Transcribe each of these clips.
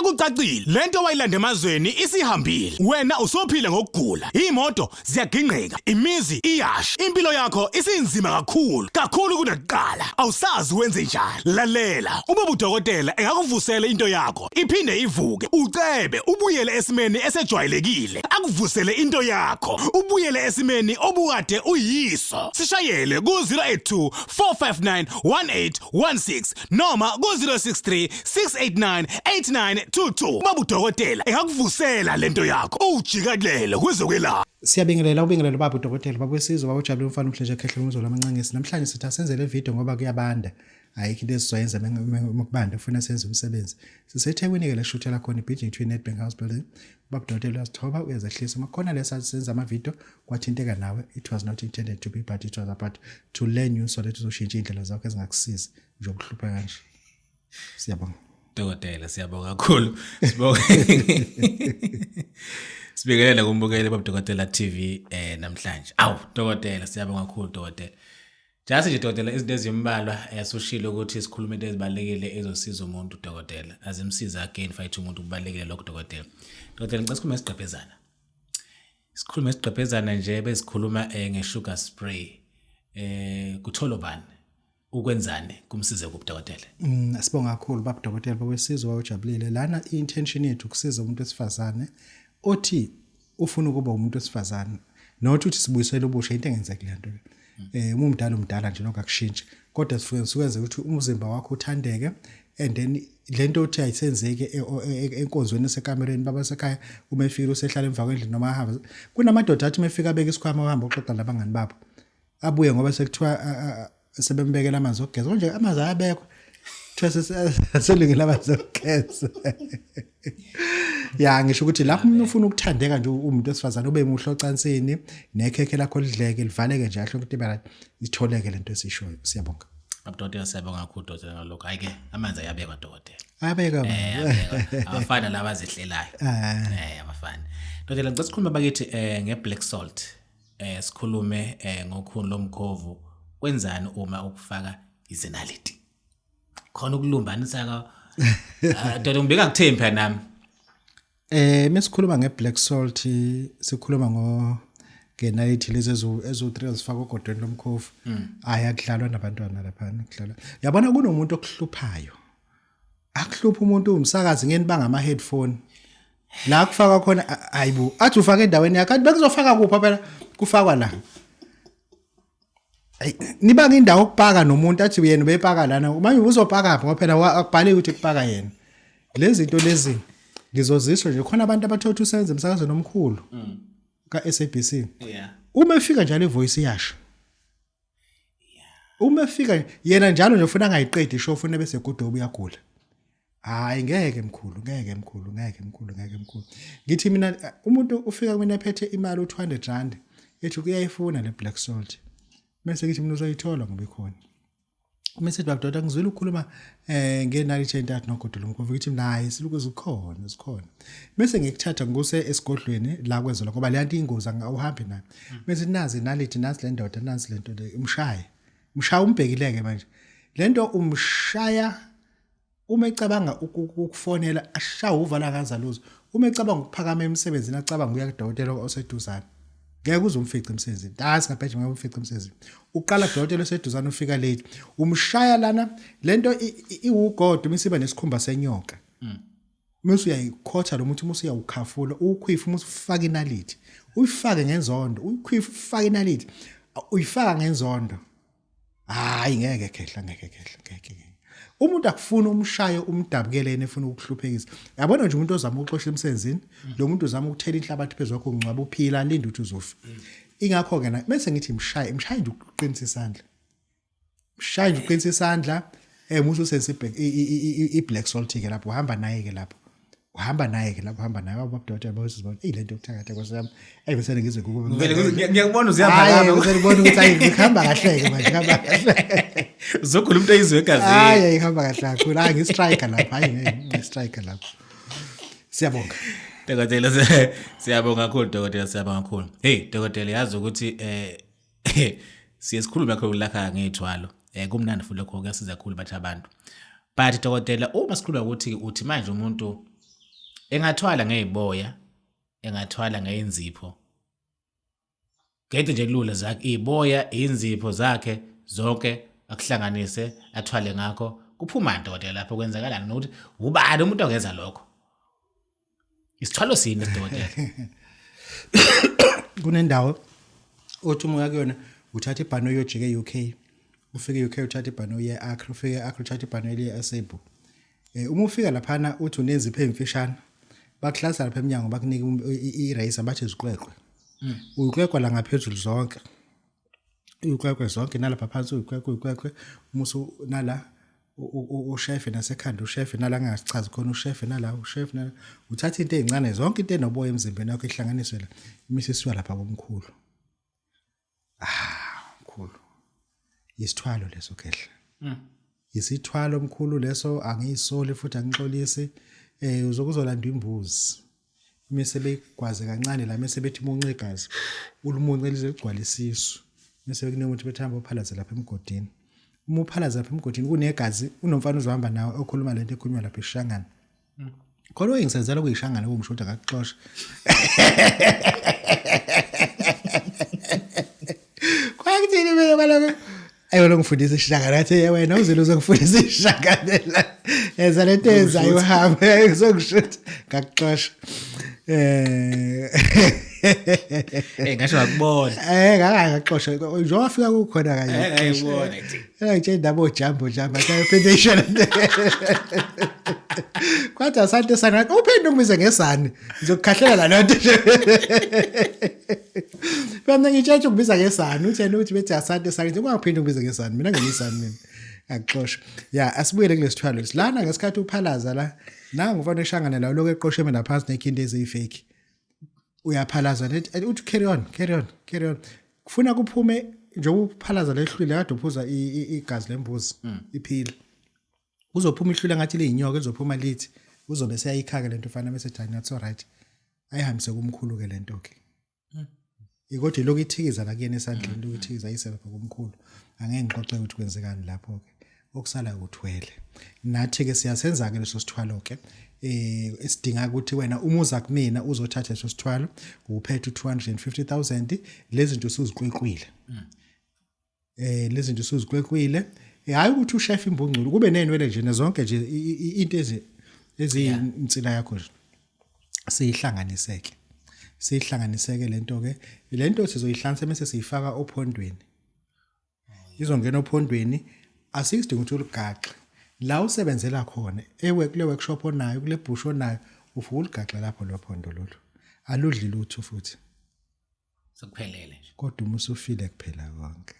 Sekucacile, lento wayilanda emazweni isihambile. Wena usuphila ngokugula. Imoto ziyagingqika, imizi iyasha. Impilo yakho isinzima kakhulu, kakhulu kunakuqala. Awusazi wenze njani. Lalela, uma udokotela engakuvusela into yakho, iphinde ivuke, ucebe, ubuyele esimeni esejwayelekile. Akuvusele into yakho, ubuyele esimeni obukade uyiso. Sishayele ku-082 459 1816 noma ku-063 689 8922. Baba udokotela engakuvusela lento yakho, uwujikelele kwezokwelapha. Siyabingelela, ubingelelo baba udokotela, baba wesizwe, baba ujabule, umfana omhle nje khehla umzolo amancangisi. Namhlanje sithi asenze le video ngoba kuyabanda. Ayikho into esizoyenza mekubanda, ufuna senze umsebenzi. SiseThekwini-ke le shuthela khona ibhidini kuthiwa i-Nedbank House Building. Ubaba udokotela uyazithoba, uyazehlisa. Uma kukhona le senza amavidiyo kwathinteka nawe, it was not intended to be but it was about to learn you so that uzoshintsha iy'ndlela zakho ezingakusizi njengoba uhlupha kanje. Siyabonga. Dokotela, siyabonga kakhulu. Sibonga. Sibingelele kumbukeli babuDokotela TV namhlanje. Awu dokotela, siyabonga kakhulu dokotela. Just nje dokotela, izinto ezimbalwa, sushilo ukuthi sikhuluma into ezibalekile ezosiza umuntu dokotela. Azimsiza again fight umuntu, kubalekile lokho dokotela. Dokotela, ngicela sikhulume sigqebhezana. Sikhulume sigqebhezana nje besikhuluma nge-sugar spray. Kutholobani? Ukwenzani kumsize kubudokotela? Sibonga kakhulu baba dokotela, baba wesizwe, wawujabulile. Lana i-intention yethu ukusiza umuntu wesifazane othi ufuna ukuba umuntu wesifazane, not ukuthi sibuyisele ubusha, into engenzeki le nto. Uma umdala umdala nje, lokho akushintshi, kodwa sifike sikwenze ukuthi umzimba wakho uthandeke and then lento othi ayisenzeki enkonzweni esekamereni baba sekhaya, uma efika usehlala emva kwendlu noma ahamba. Kunamadoda athi uma efika abeka isikhwama, uhamba uxoxa nabangani babo, abuye ngoba sekuthiwa sebembekela amanzi okugeza. Konje amanzi ayabekwa, kuthiwa selungile amanzi okugeza. Ya, ngisho ukuthi lapho umuntu ufuna ukuthandeka nje, umuntu wesifazane ube muhle ocansini, nekhekhe lakho lidleke livaleke nje kahle, ukuthi ibe right, itholeke lento esishoyo. Siyabonga. Babudokotela, siyabonga kakhulu dokotela ngalokho. Hayi ke, amanzi ayabekwa dokotela. Ayabeka. Ayabekwa. Abafana laba azehlelayo. Abafana. Dokotela, ngicela sikhulume bakithi nge-black salt. Sikhulume ngokhuni lomkhovu. Kwenzani uma ukufaka izinaliti? Khona ukulumbanisa ka dokotela, ngibeka kuthemba nami. Mesikhuluma nge-black salt, sikhuluma ngo ngenaliti lezi ezu 3 ezifaka ogodweni lomkhovu. Aya kudlalwa nabantwana lapha, kudlalwa. Yabona, kunomuntu okuhluphayo. Akuhlupha umuntu umsakazi ngeni banga ama headphone. La kufaka khona, hayibo, athi ufaka endaweni yakhe, athi bekuzofaka kuphi phela, kufakwa la. Ayi, nibanga indawo okupaka nomuntu, athi yena ubepaka lana, manje uzopaka phi ngoba phela akubhaliwe ukuthi kupaka yena. Lezi zinto lezi ngizozisho nje, khona abantu abathola ukuthi usebenza emsakazweni omkhulu ka-SABC. Uma efika njalo ivoice iyasha. Uma efika yena njalo nje ufuna angayiqedi ishow, ufuna bese goduka, uyagula. Hayi ngeke mkhulu, ngeke mkhulu, ngeke mkhulu, ngeke mkhulu. Ngithi mina umuntu ufika kumina ephethe imali u200 rand, ethi kuyayifuna le black salt. Bese ngithi mina uzoyithola ngoba ikhona. Uma sithi baba doda, ngizwile ukukhuluma ngenaliti entathu nogodo lomkhovu, ngithi mina hayi, siluke zikhona, zikhona. Bese ngikuthatha ngikuse esigodlweni la kwezola, ngoba le nto ingozi, awuhambi nayo. Bese nazi nalithi, nazi le ndoda, nazi lento le, umshaye. Umshaya umbhekileke manje. Lento umshaya uma ecabanga ukufonela, ashawe uvala akazaluzo. Uma ecabanga ukuphakama emsebenzini, acabanga ukuya kudokotela oseduzane. Ngeke uze umfice emsebenzini. Hayi, singabheje, ngeke umfice emsebenzini. Uqala kudokotela oseduzane, ufika late. Umshaya lana lento iwugodo misiba nesikhumba senyoka. Mase uyayikhotha lo muthi, mase uyawukhafula, uwukhwifa, uma usufaka inaliti. Uyifake ngenzondo, uyikhwifa, ufake inaliti. Uyifaka ngenzondo. Hayi ngeke khehla, ngeke khehla, ngeke ngeke. Umuntu akufuna umshaye umdabukele yena efuna ukuhluphekisa. Yabona nje umuntu ozama ukuxosha emsebenzini, lo muntu uzama ukuthela inhlabathi phezulu kwakho, ungcwaba uphila, linda ukuthi uzofa. Ingakho ke na bese ngithi mshaye, mshaye nje uqinisa isandla. Mshaye nje uqinisa isandla, musu sense i black salt ke lapho, uhamba naye ke lapho. Uhamba naye ke lapho, uhamba naye baba dokotela, bawusizibona. Ey, lento yokuthakatha kwasami. Yami. Ey, bese ngizwe kube. Vele ngiyakubona uziyaphakama. Hayi, bese ngibona ukuthi ayi, ngihamba kahle ke manje, ngihamba kahle. Uzogula umuntu oyizwe egazini. Hayi, ngihamba kahle kakhulu. Hayi, ngi-striker lapha. Hayi, ngi-striker lapho. Siyabonga. Dokotela, siyabonga kakhulu dokotela, siyabonga kakhulu. Hey dokotela, yazi ukuthi siye sikhulume kakhulu lakha ngethwalo. Kumnandi futhi lokho, kuyasiza kakhulu bathi abantu. But dokotela, uma sikhuluma ukuthi uthi manje umuntu Engathwala ngeziboya, engathwala ngeinzipho. Ngento nje kulula zakhe iboya, inzipho zakhe zonke akuhlanganise athwale ngakho. Kuphuma dokotela lapho kwenzakalani nokuthi ubani umuntu ongenza lokho? Isithwalo sini sidokotela? Kunendawo othi uma uya kuyona uthatha ibhanoyi uyojika e-UK. Ufike e-UK uthatha ibhanoyi uye e-Accra, ufike e-Accra uthatha ibhanoyi liye eSebu. Eh uma ufika laphana uthi unenzipho ezimfishane bakuhlalisa lapha eminyango bakunika i-eraser bathi iziqweqwe. Uyiqweqwa la ngaphezulu zonke. Uyiqweqwe zonke nalapha phansi uyiqweqwe uyiqweqwe uma usu nala ushefe nasekhanda ushefe nala ngasichazi khona ushefe nala ushefe nala uthatha into ezincane zonke into enoboya emzimbeni wakho ihlanganiswe la imise isiwa lapha komkhulu. Ah, mkhulu. Isithwalo leso khehla. Isithwalo mkhulu leso angiyisoli futhi angixolisi. Eh uzokuzolanda imbuzi. Mese beyigwaze kancane la mese bethi munce igazi. Ulimunce lize ligcwale isisu. Mese bekunika ukuthi bethi hamba uphalaze lapha emgodini. Uma uphalaze lapha emgodini kunegazi unomfana uzohamba nawe okhuluma lento ekhulunywa lapha eShangana. Khona oyengisenzela kuyishangana kungisho ukuthi akakuxosha. Kwakuthini mina kwaloko? Ayi wena ngifundisa ishangana athi "Hey, wena uzile uzongifundisa ishangana la. Yenza lento ezayo uhambe uzokushutha ngakuxosha. Eh Eh ngasho ngakubona. Eh ngakaxosha njengoba fika kukhona kanye. Eh ngayibona nje. Ngitshela indaba ojambo jamba aphinde isho lento. Kwathi asante sana uphinde ungibize ngesani ngizokukhahlela la nto nje. Mina ngitshela ungibiza ngesani uthi yena uthi bethi asante sana ngithi ungaphinde ungibize ngesani mina nginisani mina. Akuxosha. Ya asibuyele kulesithwalo lesi. Lana ngesikhathi uphalaza la nangu mfana eshangana la lokho eqosheme la phansi nekhindi eziyifake. Uyaphalaza lethi uthi carry on carry on carry on. Kufuna kuphume njengoba uphalaza lehlwile kade uphuza igazi lembuzi iphila. Kuzophuma ihlwile ngathi liyinyoka ezophuma lithi uzobe seyayikhaka lento fana bese ethi that's all right. Ayihambise kumkhulu ke lento ke. Kodwa ilokhu ithikiza la kuyena esandleni lokhu ithikiza ayise lapha kumkhulu. Angeke ngixoxe ukuthi kwenzekani lapho ke. Okusala uthwele. Nathi ke siyasenza ke leso sithwalo ke. Eh esidinga ukuthi wena uma uza kumina uzothatha leso sithwalo uphethe u250000 lezi zinto usuziqweqwile. Eh lezi zinto usuziqweqwile. Hayi ukuthi ushef imbungculu kube nenwele nje nezonke nje into ezi eziyinsila yakho nje. Siyihlanganiseke. Siyihlanganiseke lento ke. Lento sizoyihlanganisa bese siyifaka ophondweni. Izongena ophondweni asikudinga ukuthi uligaxe. La usebenzela khona ewe kule workshop onayo kule bush onayo ufike uligaxe lapho lo phondo lolu. Aludli lutho futhi. Sekuphelele nje. Kodwa uma usufile kuphela konke.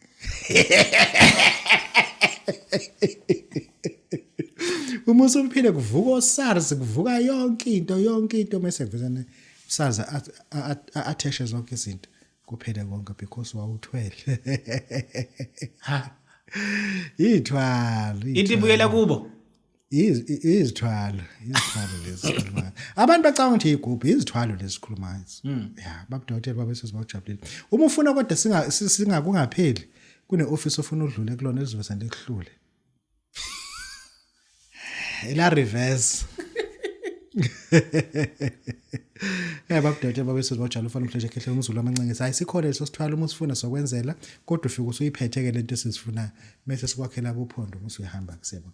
Uma usuphile kuvuka oSARS kuvuka yonke into yonke into mase kuveza SARS atheshe zonke izinto kuphele konke because wawuthwele. Ha. Ithwalo. Into ibuyela kubo. Izithwalo, izithwalo lezi sikhulumayo. Abantu bacabanga ukuthi igubhu izithwalo lezi sikhulumayo. Ya, babudokotela babesizwa bajabulile. Uma ufuna kodwa singa singakungapheli kune office ofuna udlule kulona elizobe sendikuhlule. Ela reverse. Eh babudokotela babesizwa bajabule ufana umhleje khehle umzulu amancenge. Hayi sikhona leso sithwalo uma usifuna sokwenzela kodwa ufike usuyiphethe ke lento esizifuna mase sikwakhela kuphondo uma usuyahamba kusiyabona.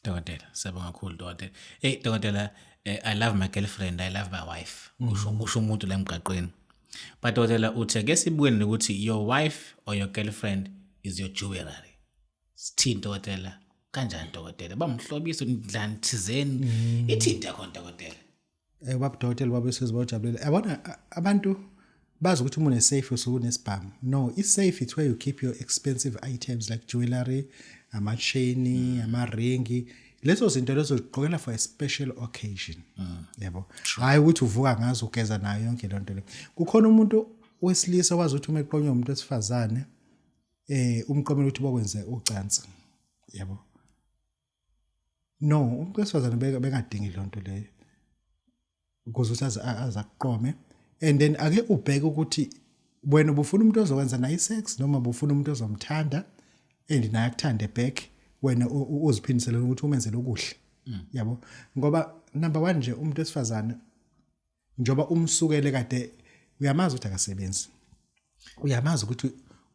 Dokotela, siyabonga kakhulu dokotela. Hey dokotela, I love my girlfriend, I love my wife. Kusho kusho umuntu la emgaqweni. But dokotela uthi ake sibuke nokuthi your wife or your girlfriend is your jewelry. Sithini dokotela? Kanjani dokotela? Bamhlobisa ndlani thizeni. Ithini yakho dokotela? Eh babudokotela babesizwe bajabulele. Yabona abantu bazi ukuthi uma une-safe usuke unesibhamu. No, i-safe it's where you keep your expensive items like jewelry, ama-chain, ama-ringi. Lezo zinto lezo uzigqokela for a special occasion. Yabo. Hayi ukuthi uvuka ngazo ugeza nayo yonke lento le. Kukhona umuntu wesilisa wazi ukuthi uma eqonywa umuntu wesifazane eh umqomela ukuthi bokwenze ucansi. Yabo. No, umuntu wesifazane bengadingi lonto leyo. Ukuze ukuthi aze azakuqome and then ake ubheke ukuthi wena ubufuna umuntu ozokwenza naye sex noma ubufuna umuntu ozomthanda and naye akuthande back wena uziphindisele ukuthi umenzele okuhle. Yabo? Ngoba number 1 nje umuntu wesifazane Njengoba umsukele kade uyamazi ukuthi akasebenzi, uyamazi ukuthi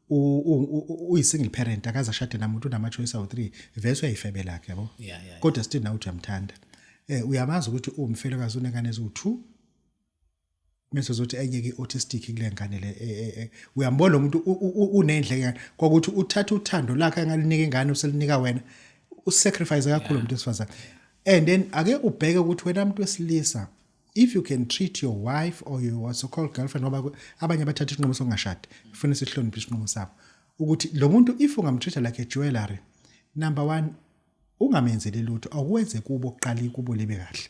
uyi-single parent, akaze ashade namuntu, unama-choice awu-3, vese uyayifebe lakhe, yabo. Kodwa still nawe uthi uyamthanda. Uyamazi ukuthi uwumfelokazi, unengane eziwu-2, mase uzothi enye ke autistic kule ngane le. Uyambona lo muntu unendleke kwakuthi uthatha uthando lakhe angalinika ingane uselinika wena, usacrifice kakhulu umuntu wesifazane. And then ake ubheke ukuthi wena muntu wesilisa, if you can treat your wife or your so called girlfriend, ngoba abanye bathatha isinqumo sokungashadi, kufanele sihloniphe isinqumo sabo, ukuthi lo muntu if ungamtreat like a jewelry, number one, ungamenzeli lutho, awukwenze kubo kuqala, kubo libe kahle,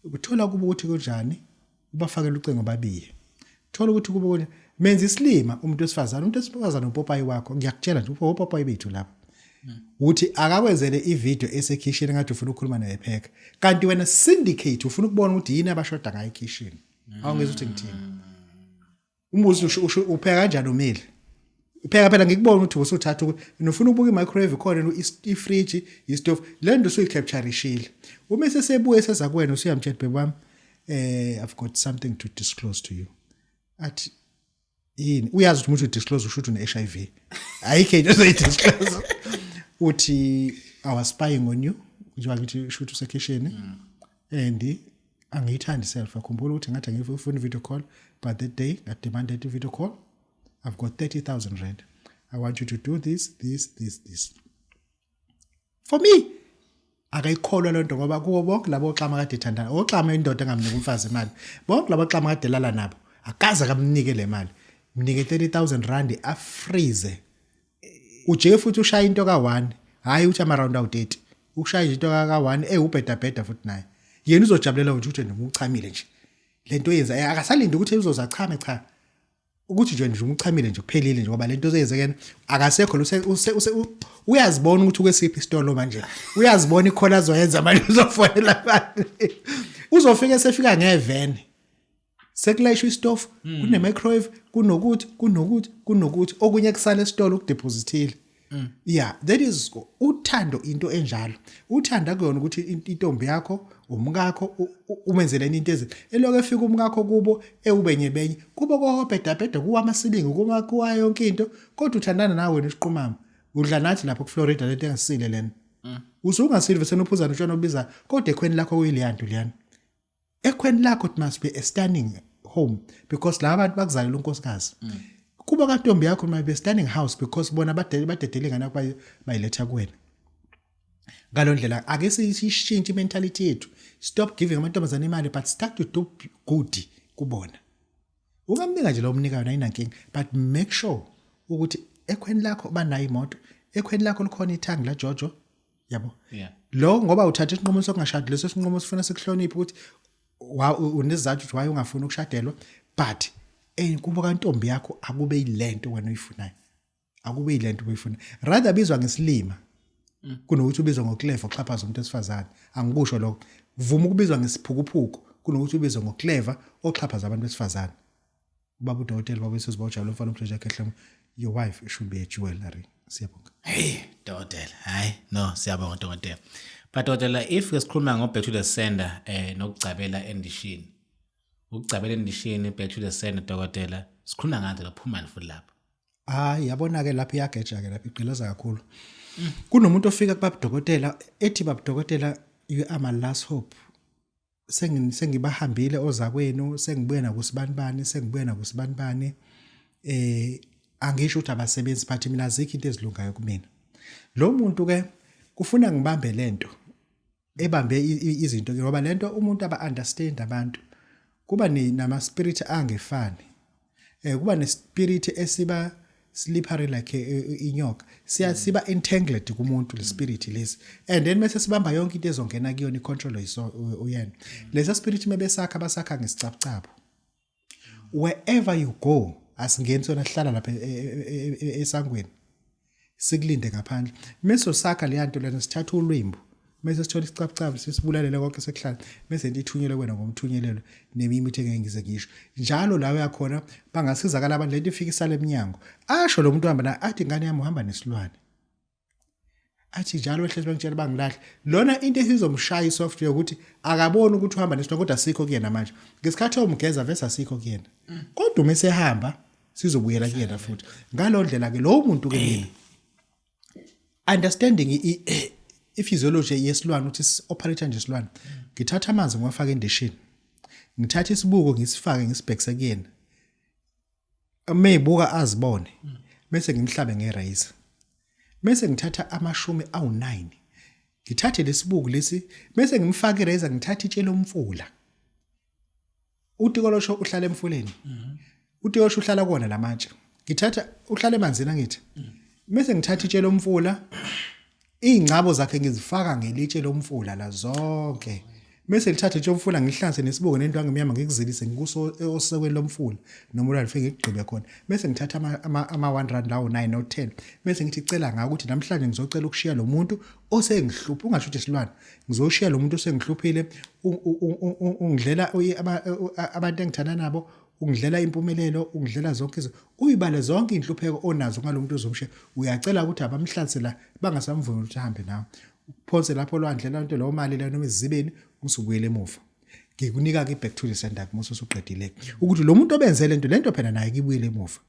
uthola kubo ukuthi kunjani, ubafakele ucingo babiye, thola ukuthi kubo kunjani. Menza isilima umuntu wesifazane, umuntu wesifazane upopayi wakho, ngiyakutshela nje, upopayi bethu lapha, uthi akakwenzele ivideo esekhishini ngathi ufuna ukukhuluma naye pheka, kanti wena syndicate ufuna ukubona ukuthi yini abashoda ngayo ekhishini. Awungezwa ukuthi ngithini? Umbuzo usho upheka kanjani umile, upheka phela ngikubona ukuthi usuthatha ukuthi nifuna ukubuka i-microwave khona, i-fridge, istove, le nto usuyicapturishile. Uma sesebuye seza kuwena, usuyamtshela, "Baby wami, I've got something to disclose to you." Athi, "Yini?" Uyazi ukuthi umuntu udisclose usho ukuthi une-HIV, ayikho into ozoyidisclose. Uthi, "I was spying on you," njengoba ngithi usho ukuthi usekhishini, "and angiyithandi self. Akhumbula ukuthi ngathi angifuni video call, but that day I demanded a video call. I've got 30,000 rand. I want you to do this, this, this, this for me." Akayikholwa lento, ngoba kuwo bonke labo oxama kade ethandana, oxama indoda engamnika umfazi imali, bonke labo xama kade lala nabo, akaze akamnike le mali. Mnike 30,000 rand, afreeze. Ujike futhi ushaya into ka1, hayi uthi ama round awu 30, ushaya nje into ka1 ewubheda bheda futhi naye. Yena uzojabulela nje ukuthi noma uchamile nje lento yenza, akasalindi ukuthi uzoza chame, cha, ukuthi nje umchamile nje kuphelile nje, ngoba lento ozoyenza akasekho lo uyazibona ukuthi ukwesiphi isitolo manje, uyazibona ikhona azoyenza manje, uzofonela abantu, uzofika sefika ngeveni, sekulayishwa isitofu, kune microwave, kunokuthi, kunokuthi, kunokuthi, okunye kusala esitolo ukudepositile. Yeah, that is uthando, into enjalo. Uthanda kuyona ukuthi intombi yakho, umkakho, umenzeleni into ezi eloko efika umkakho kubo ewubenye benye kubo kohobheda bheda, kuwa amasilingi, kuma kuwa yonke into, kodwa uthandana nawe wena isiqumama, udla nathi lapho kuFlorida, lento engasile lena. Usungasile vese nophuza notshwana obiza, kodwa ekhweni lakho kuyileyanto leyana. Ekhweni lakho it must be a stunning home because laba bantu bakuzalela unkosikazi. Kuba kantombi yakho might be a stunning house because bona badedele ingane yakho bayiletha kuwena. Ngalo ndlela ake sishintshe imentality yethu, stop giving amantombazane imali but start to do good kubona. Ungamnika nje lo umnikayo, ayinankinga, but make sure ukuthi ekhweni lakho banayo imoto, ekhweni lakho likhona ithangi la Jojo, yabo. Lo ngoba uthatha isinqumo sokungashadi, leso sinqumo sifuna sikuhloniphe ukuthi unesizathu ukuthi why ungafuni ukushadelwa, but kubo kantombi yakho akube yilento wena oyifunayo, akube yilento oyifunayo. Rather bizwa ngesilima kunokuthi ubizwe ngoclever oxhaphaza umuntu wesifazane. Angikusho lokho, vuma ukubizwa ngesiphukuphuku kunokuthi ubizwe ngoclever oxhaphaza abantu besifazane. Ubaba udokotela, baba wesizwe, bawujabula umfana omhlophe yakhe, your wife should be a jewelry. Siyabonga. Hey dokotela, hayi no, siyabonga dokotela. But dokotela, if ke sikhuluma ngo back to the sender nokugcabela endishini. Ukugcabela endishini, back to the sender dokotela, sikhuluma ngani lapho, phumani futhi lapho? Hayi, yabona ke lapho iyageja ke lapho, igqilaza kakhulu. Kunomuntu ofika kubaba dokotela ethi, "Baba dokotela, you are my last hope. Sengibahambile ozakwenu, sengibuye nakusibanibani, sengibuye nakusibanibani. Angisho ukuthi abasebenzi, but mina azikho into ezilungayo kumina." Lo muntu ke kufuna ngibambe lento ebambe izinto ke, ngoba lento umuntu aba understand abantu kuba nama spirit angefani. Kuba ne spirit esiba slippery like inyoka, siya siba entangled kumuntu le spirit lesi, and then bese sibamba yonke into ezongena kuyona, icontrol iso uyena lesa spirit. Mebesakha, basakha ngesicabucabu. Wherever you go, asingeni sona, sihlala lapha esangweni, sikulinde ngaphandle. Mase usakha leya nto lena, sithatha ulwimbu, mase sithola isicabucabu, sisibulalele konke sekuhlala, bese into ithunyelwe kuwena ngomthunyelelo neminye imithi engeke ngize ngisho njalo. La uyakhona bangasizakala abantu, lento ifika isale eminyango. Asho lo muntu uhamba naye, athi, "Ingane yami uhamba nesilwane." Athi njalo behlezi bengitshela bangilahle. Lona into esizomshaya isoftware ukuthi akaboni ukuthi uhamba nesilwane kodwa sikho kuyena manje. Ngesikhathi omgeza vese asikho kuyena. Kodwa uma esehamba sizobuyela kuyena futhi. Ngalo ndlela ke lowo muntu ke mina understanding i-physiology yesilwane ukuthi si-operate nje isilwane. Ngithatha amanzi ngiwafake endishini. Ngithatha isibuko ngisifake ngisibhekise kuyena. Meyibuka azibone bese ngimhlabe ngerazor. Bese ngithatha amashumi awu9. Ngithathe lesibuku lesi bese ngimfaka irazor ngithatha itshe lomfula. Utikolosho uhlala emfuleni. Utikolosho uhlala kuwona lamatshe. Ngithatha uhlala emanzini angithi. Bese ngithatha itshe lomfula Iy'ngcabo zakhe ngizifaka ngelitshe lomfula la zonke. Mese ngithathe itshe lomfula ngihlanse nesibuko nendwangu emnyama ngikuzilise ngikuso osekweni lomfula noma ulwandle ngifike ngikugqibe khona. Mese ngithatha ama ama, ama 1 rand lawo 9 no 10. Mese ngithi cela ngako ukuthi namhlanje ngizocela ukushiya lo muntu osengihlupha ungasho ukuthi isilwane. Ngizoshiya lo muntu osengihluphile ungidlela abantu engithanda nabo ungidlela impumelelo ungidlela zonke izinto uyibale zonke inhlupheko onazo ngalomuntu ozomshiya uyacela ukuthi abamhlanse la bangasamvumi ukuthi ahambe nawe uphonse lapho olwandle lento leyo mali leyo noma ezibeni usubuyele emuva ngikunika ke back to the sender uma usuqedile ukuthi lo muntu obenze lento lento phela naye kibuyele emuva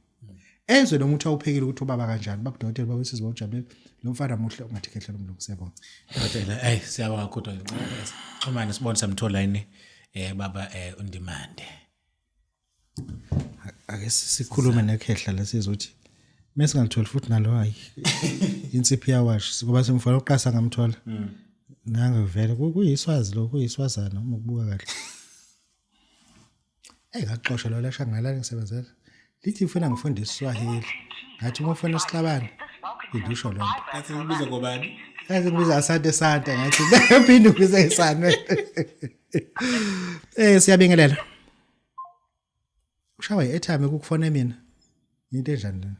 ezwe lo muntu awuphekile ukuthi ubaba kanjani babudokotela babesiza bawujabulela lo mfana muhle ungathi khehla lomlungu siyabonga dokotela ey siyabonga kakhulu xhumane sibone samthola yini eh baba eh undimande ake sikhulume nekhehla lesizothi mesingalitholi futhi nalo hayi insiphi yawash ngoba simfuna uqasa ngamthola nange vele kuyiswazi lo kuyiswazana uma ukubuka kahle Ey ngaxosha lo lasha ngalala ngisebenzela. Lithi ufuna ngifunde isiSwahili. Ngathi uma ufuna isihlabane indusho lo nto. Ngathi ngibiza ngobani? Ngathi ngibiza asante sante ngathi phinde ubize isane. Eh siyabingelela. Ushawa i-airtime ukufona mina. Into enjani le?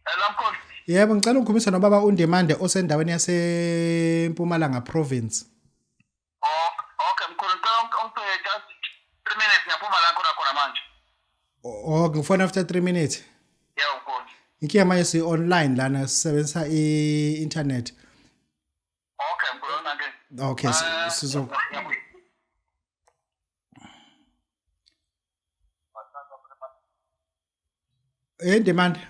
Hello mkhulu. Yebo ngicela ungikhulumisa nobaba uNdimande osendaweni yaseMpumalanga province. Oh, okay mkhulu ngicela ungiphe just 3 minutes ngiyaphuma la khona khona manje. Oh ngifona after 3 minutes. Yebo mkhulu. Inkinga manje si online lana sisebenzisa i-internet. Okay mkhulu nanke. Okay sizo Eh Ndimande.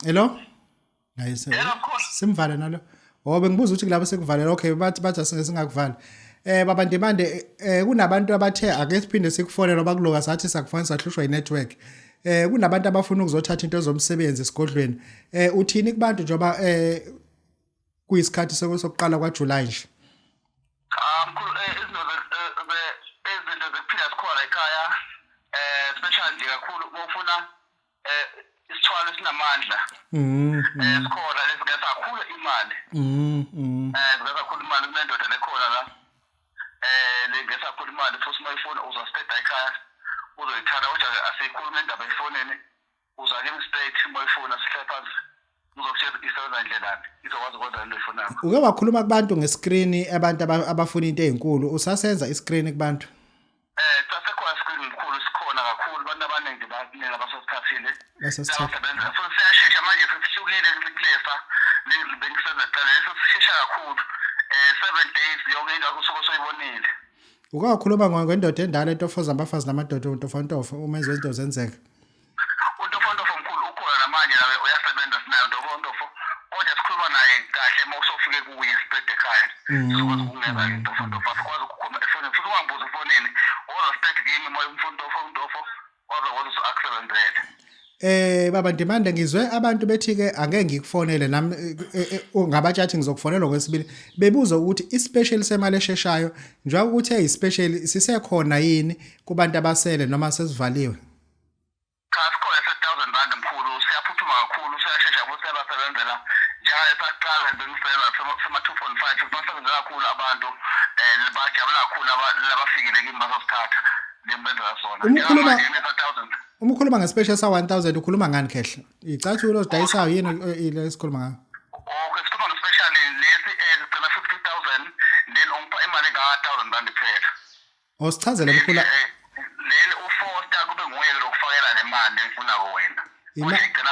Hello? Naye simvale nalo. Oh bengibuza ukuthi kulabo sekuvalele okay bathi bathi asingakuvali. Eh baba Ndimande eh kunabantu abathe ake siphinde sikufonele ngoba kuloka sathi sakufona sahlushwa inetwork. Eh kunabantu abafuna ukuzothatha into zomsebenzi esigodlweni. Eh uthini kubantu njengoba eh kuyisikhathi sokuqala kwaJuly nje? Cha mkhulu eh, izinto eh, izinto zekuphila zikhona ekhaya eh special nje kakhulu uma ufuna eh isithwalo esinamandla eh sikhona lesingesa kakhulu imali eh singesa kakhulu imali kunendoda lekhona la eh lengesa kakhulu imali futhi uma ifuna uzasiteda ekhaya uzoyithatha kodwa asiyikhuluma indaba efonini uza kimi straight uma ifuna sihlale phansi ngizokutshela isebenza ndlelani izokwazi ukwenza into oyifunayo uke wakhuluma kubantu ngescreen abantu abafuna into ezinkulu usasenza iscreen kubantu Eh sasekhona screen mkhulu sikhona kakhulu abantu abaningi baningi abasasithathile. Basasithathile. Futhi siyashesha manje sesihlukile kulesa bengisenza kuqala leso sishesha kakhulu. Eh 7 days yonke into usuke soyibonile. Uke wakhuluma ngendoda endala etofoza abafazi namadoda untofontofo uma izinto zenzeka. Untofontofo mkhulu ukhona namanje nawe uyasebenza sinayo untofontofo kodwa sikhuluma naye kahle uma usofike kuye straight ekhaya. Sizokwazi ukungeza untofontofo asikwazi ukukhuluma efonini futhi ungangibuzi efonini woza straight kimi moya umfontofo untofo wazokwazi ukuthi akusebenzele. Eh baba Ndimande ngizwe abantu bethi ke angeke ngikufonele nami ungabatshathi ngizokufonela kwesibili bebuza ukuthi ispecial semali esheshayo njengoba ukuthi eyispecial sisekhona yini kubantu abasele noma sesivaliwe. Cha sikhona se-thousand rand mkhulu siyaphuthuma kakhulu siyashesha futhi siyabasebenzela njengaye saqala bengisebenza sema-2.5 basebenzela kakhulu abantu um bajabula kakhulu labafikile kimi bazosithatha lembenzela sona Uma ukhuluma ngespecial sa-1000 ukhuluma ngani khehla icathulo ozidayisayo yini ile esikhuluma ngayo okay sikhuluma ngespecial lesi sigcina 50000 then ungipha imali engaka-1000 rand kuphela. Osichazele mkhulu. Leli uFoster kube nguye lokufakela le mali efunako wena. Manje igcina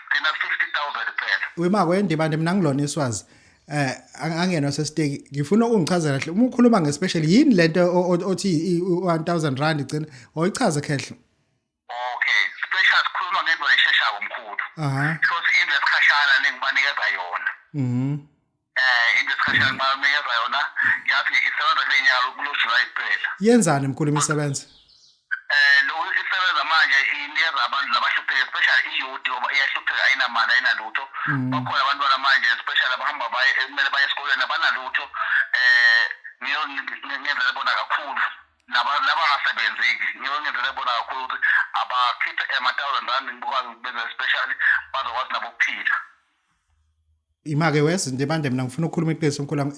igcina 50000 kuphela. Wema kwendibande mina ngilona iswazi. Angena sesiteki ngifuna ungichazela kahle uma ukhuluma ngespecial yini lento othi 1000 rand igcina oyichaze khehle. Okay, special sikhuluma ngento esheshako mkhulu. Aha. So into esikhashana lengibanikeza yona. Into esikhashana ngibanikeza yona yathi isebenza kule nyanga kulo July kuphela. Yenzani mkhulu imisebenzi? Lo isebenza manje inikeza abantu labahlupheke especially i-youth ngoba iyahlupheka ayinamali ayinalutho. Bakhona abantwana manje especially abahamba baye kumele baye esikoleni abanalutho. Ngiyo ngenzele bona kakhulu. Labangasebenzi ngiyo ngenzele bona kakhulu ukuthi abakhiphe ema-1000 rand ngikwazi ukubenza especially bazokwazi nabo ukuphila. Imake wes ndibande mina ngifuna ukukhuluma iqiniso mkhulu wami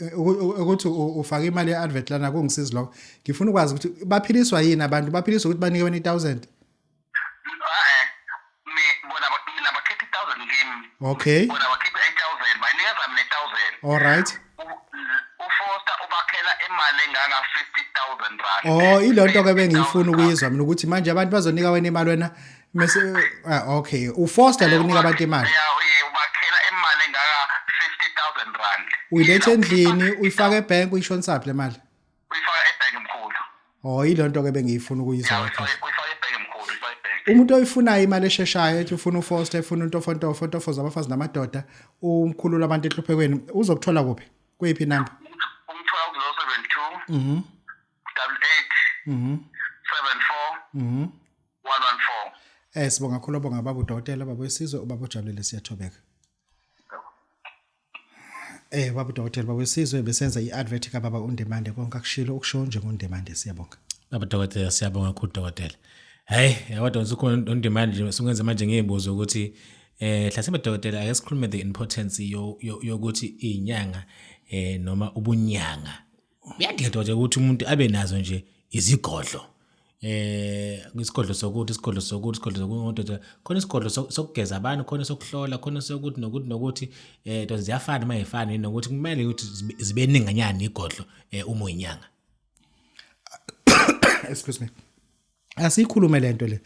ukuthi ufake imali ye-advert lana kungisiza lokho. Ngifuna ukwazi ukuthi baphiliswa yini abantu, baphiliswa ukuthi banike wena i-1000? Bona mina bakhipha i-1000 kimi. Okay. Bona bakhipha i-1000, bayinikeza mina i-1000. All right. uFoster ubakhela imali enganga 50000 rand. Oh, ilonto ke bengiyifuna ukuyizwa mina ukuthi manje abantu bazonika wena imali wena mase okay, uFoster lokunika abantu imali. Yeah, ubakhela imali engaka 50000 rand. Uyilethe endlini, uyifake ebank, uyishonisaphi le mali? Uyifaka ebank mkhulu. Oh, ilonto ke bengiyifuna ukuyizwa. Uyifaka ebank mkhulu, uyifaka ebank. Umuntu oyifunayo imali esheshayo ethi ufuna uFoster, efuna untofontofo, ontofoza abafazi namadoda, umkhulula abantu enhluphekweni, uzokuthola kuphi? Kuyiphi inamba? Umthola ku-072 88 74 114. Sibonga kakhulu, bonga baba udokotela, baba wesizwe, ubaba ojabulile, siyathobeka. Baba udokotela, baba wesizwe, besenza i-advert kababa uNdimande, konke akushilo ukusho nje ngoNdimande, siyabonga. Baba dokotela, siyabonga kakhulu dokotela. Hey, yabo usukhona uNdimande nje sungenza manje ngiyibuza ukuthi hlasimbe dokotela ake sikhulume the importance yokuthi inyanga noma ubunyanga. Kuyadinga dokotela ukuthi umuntu abe nazo nje izigodlo. Isigodlo sokuthi, isigodlo sokuthi, isigodlo sokuthi, khona isigodlo sokugeza abantu, khona sokuhlola, khona sokuthi nokuthi nokuthi to ziyafana noma ayifani nokuthi kumele ukuthi zibe ninganyana igodlo uma uyinyanga. Excuse me. Asikhulume lento le.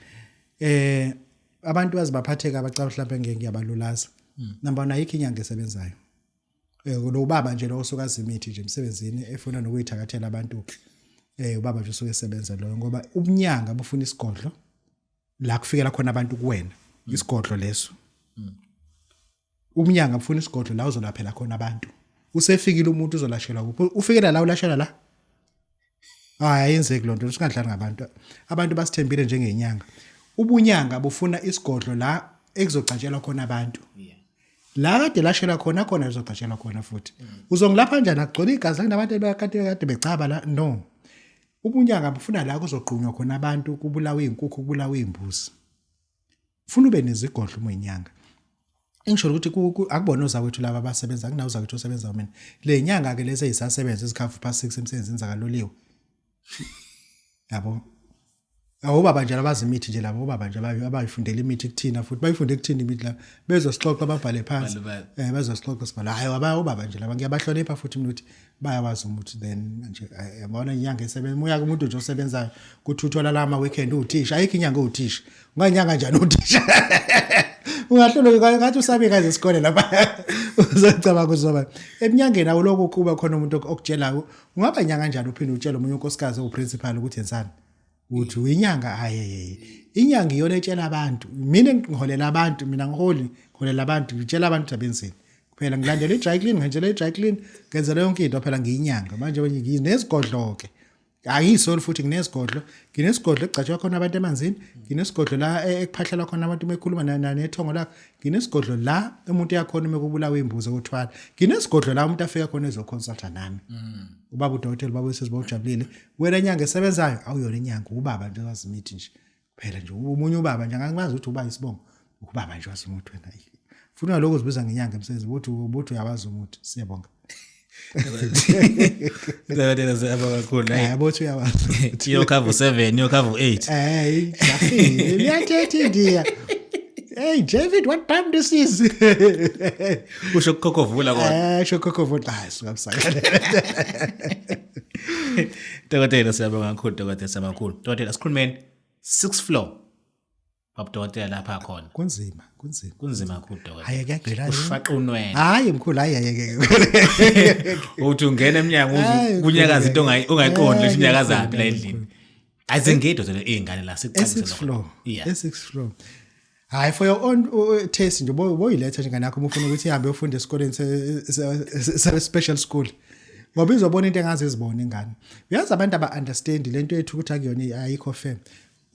Abantu bazibaphatheka abacaba mhlawumbe ngeke ngiyabalulaza. Number 1 ayikho inyanga esebenzayo. Lo baba nje lo osuka azimithi nje emsebenzini efuna nokuyithakathela abantu. Ubaba nje usuke esebenza loyo ngoba ubunyanga bufuna isigodlo la kufikela khona abantu kuwena, isigodlo leso. Ubunyanga bufuna isigodlo la uzolaphela khona abantu. Usefikile umuntu uzolashelwa kuphi? Ufikela la ulashelwa la? Hayi, ayenzeki lonto, singadlali ngabantu. Abantu basithembile njengenyanga. Ubunyanga bufuna isigodlo la ekuzogcatshelwa khona abantu. La kade lashelwa khona khona lizogcatshelwa khona futhi. Uzongilapha kanjani agcwele igazi kunabantu abakade becaba la? No. Ubunyanga bufuna la kuzogqunywa khona abantu, kubulawe izinkukhu, kubulawe izimbuzi. Ufuna ube nezigodlo uma uyinyanga. Engisho ukuthi akubona ozakwethu laba abasebenza, akunawo ozakwethu osebenza mina. Le nyanga ke lezi ezisasebenza izikhafu past 6 emsebenzini zakaloliwe. Yabo. Awubaba nje abazi imithi nje labo, ubaba nje abayifundela imithi kuthina futhi bayifunde kuthina imithi la. Bezosixoxa babhale phansi. Bezosixoxa sibhala. Hayi ubaba nje laba ngiyabahlonipha futhi mina ukuthi bayawazi umuthi then nje yabona inyanga esebenza uya kumuntu nje osebenzayo kuthi uthola la ama weekend uthisha, ayikho inyanga uthisha. Unganyanga kanjani uthisha? Ungahluleka ngathi usabe kaze isikole lapha. Uzocabanga uzoba eminyangeni awuloko kuba khona umuntu okutshelayo. Ungaba inyanga kanjani uphinde utshele omunye unkosikazi oprincipal ukuthi yenzani? Uthi uyinyanga, hayi. Inyanga iyona etshela abantu. Mina ngiholela abantu, mina ngiholi, ngiholela abantu, ngitshela abantu abenzeni. Kuphela ngilandela i-dry clean, ngenzela i-dry clean, ngenzela yonke into phela ngiyinyanga. Manje nginezigodlo ke. Angiyisoli futhi nginesigodlo, nginesigodlo ekugcatshwa khona abantu emanzini, nginesigodlo la ekuphahlelwa khona abantu uma ekhuluma nethongo lakhe, nginesigodlo la umuntu uyakhona uma kubulawa imbuzi okuthwala, nginesigodlo la umuntu afika khona ezoconsulta nami. Ubaba udokotela, ubaba wesizwe bawujabulile. Wena inyanga esebenzayo awuyona inyanga, ubaba nje wazi imithi nje. Phela nje umunye ubaba nje angazi ukuthi uba isibongo, ubaba nje wazi umuthi wena. Funa lokho uzibiza ngenyanga emsebenzini ukuthi ubuthi uyawazi umuthi. Siyabonga. Dokotela siyabonga kakhulu. Hayi bothi uyawazi. Iyo cover 7, iyo cover 8. Hey, jahile. Liyathetha India. Hey David, what time this is? Usho kukhokhovula kodwa. Usho kukhokhovula. Hayi, suka msakale. Dokotela, siyabonga kakhulu dokotela, siyabonga kakhulu. Dokotela, sikhulumeni sixth floor. Baba dokotela, lapha khona. Kunzima, kunzima. Kunzima kakhulu, dokotela. Hayi, kuyagqila. Ushwaqa unwele. Hayi mkhulu, hayi, ayeke. Uthi ungena emnyango uzwe Hayi, kunyakaza into ongayiqondi Hayi, ukuthi inyakazaphi la mkhulu. endlini. Azingidwa zona izingane la sikucacise E-sixth floor. Yeah. E-sixth floor. Hayi, for your own taste nje, boyiletha nje ingane yakho uma ufuna ukuthi ihambe ufunde esikoleni se special school. Ngoba izobona into engaze izibone ingane. Uyazi, abantu aba understand lento yethu ukuthi akuyona, ayikho fair.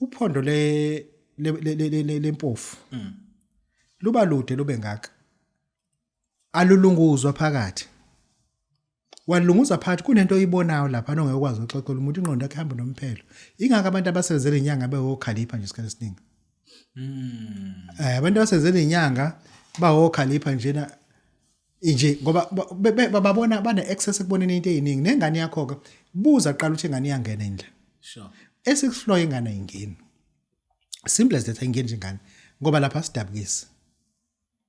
Uphondo le le le- le lempofu. Luba lude lube ngaka. Alulunguzwa phakathi. Walunguza phakathi, kunento oyibonayo lapha nongeke ukwazi ukuxoxela umuntu, ingqondo yakhe ihamba nomphelo. Ingakho abantu abasebenzela inyanga bewokhalipha nje isikhathi esiningi. Abantu abasebenzela inyanga bawokhalipha njena nje ngoba babona bane access ekuboneni into eziningi. Nengane yakho ke, buza qala ukuthi ingane iyangena endle. E-sixth floor ingane ayingeni. Simple as that, ayingeni nje ingane ngoba lapha sidabukisi.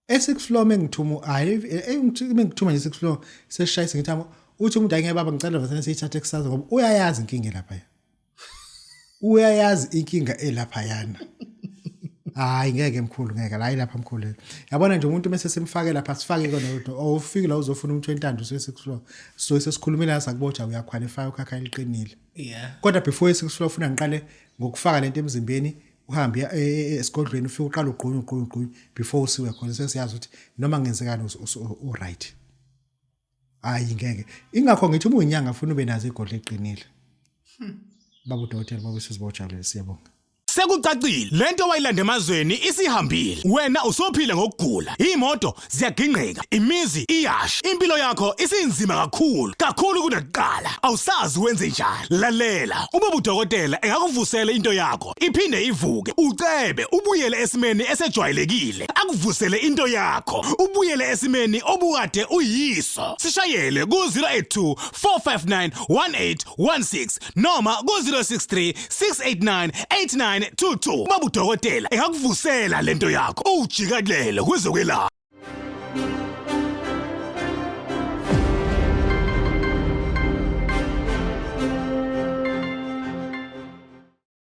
E-sixth floor mengithuma, hayi, mengithuma nje sixth floor sesishayisa, ngithi uthi umuntu, "Ayike baba, ngicela vese siyithathe kusasa," ngoba uyayazi inkinga lapha. Uyayazi inkinga elapha yana. Hayi, ngeke mkhulu, ngeke la lapha mkhulu. Yabona nje umuntu mase simfake lapha, sifake kona ukuthi awufiki la uzofuna umuntu wentando use-sixth floor. So sesikhulumile sakubotha, uyaqualify, ukhakha liqinile. Kodwa before i-sixth floor ufuna ngiqale ngokufaka lento emzimbeni, uhambe esigodlweni, ufike uqala ugqunywe, ugqunywe, ugqunywe before usiwe khona, sesiyazi ukuthi noma kungenzekani u-right. Hayi, ngeke. Ingakho ngithi uma uyinyanga ufuna ube nazo igodlo eqinile. Baba udokotela, baba sizibojabulele, siyabonga. Sekucacile, lento wayilanda emazweni isihambile. Wena usophila ngokugula. Imoto ziyagingqika, imizi iyasha. Impilo yakho isinzima kakhulu, kakhulu kunakuqala. Awusazi wenze njani. Lalela, uma udokotela engakuvusela into yakho, iphinde ivuke, ucebe, ubuyele esimeni esejwayelekile. Akuvusele into yakho, ubuyele esimeni obukade uyiso. Sishayele ku 082 459 1816 noma ku 063 689 8922. Baba udokotela engakuvusela lento yakho. Ujikelele kwezokwelapha.